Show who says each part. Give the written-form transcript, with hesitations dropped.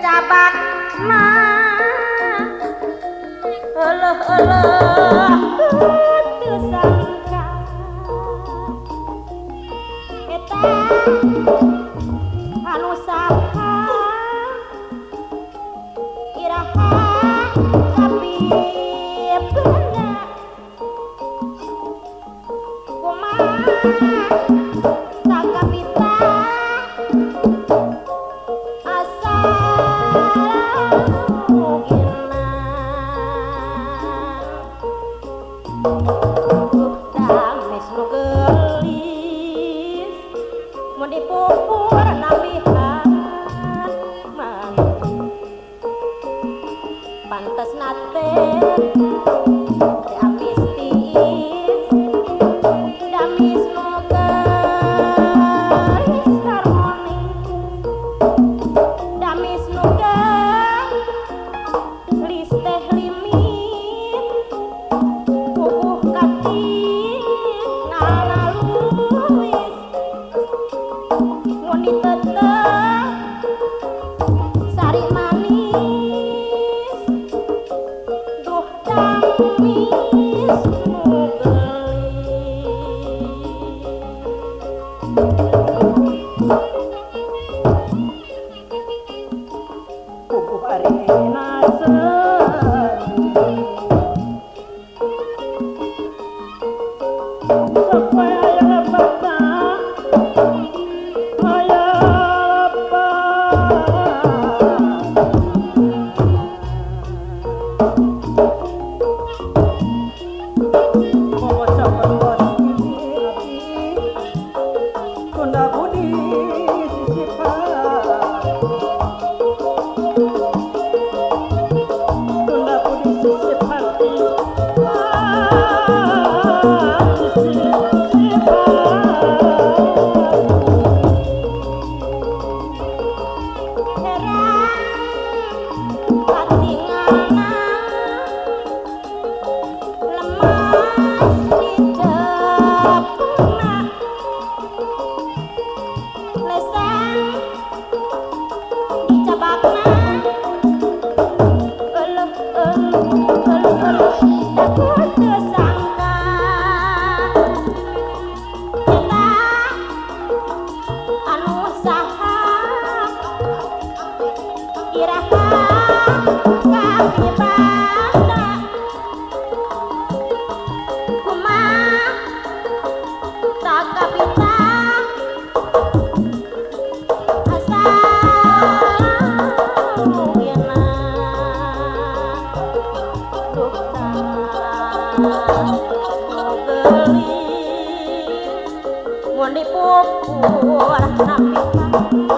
Speaker 1: Dicabakna euleuh-euleuh teu sangka eta anu saha iraha tapi benda kumaha sakapita asa mungkinna damis nu geulis mun dipupur nambihan manis pantesna teh amis tiis damis nu geulis harmonis damis nu geulis teh limit puguh katingal luwis mun diteteh sari manis duh damis nu geulis.
Speaker 2: Puguh arina seni sampai aya lepatna aya lepat maca perluas ati tunda budi sisipan tunda budi sisip hati
Speaker 1: Heran katingalna lemas dicepna lesan dicabakna euleuh euleuh euleuh euleuh daku teu sangka eta anu saha iraha kapibanda kumaha sakapita asa mungkinna duh nu geulis mun dipupur nambihan.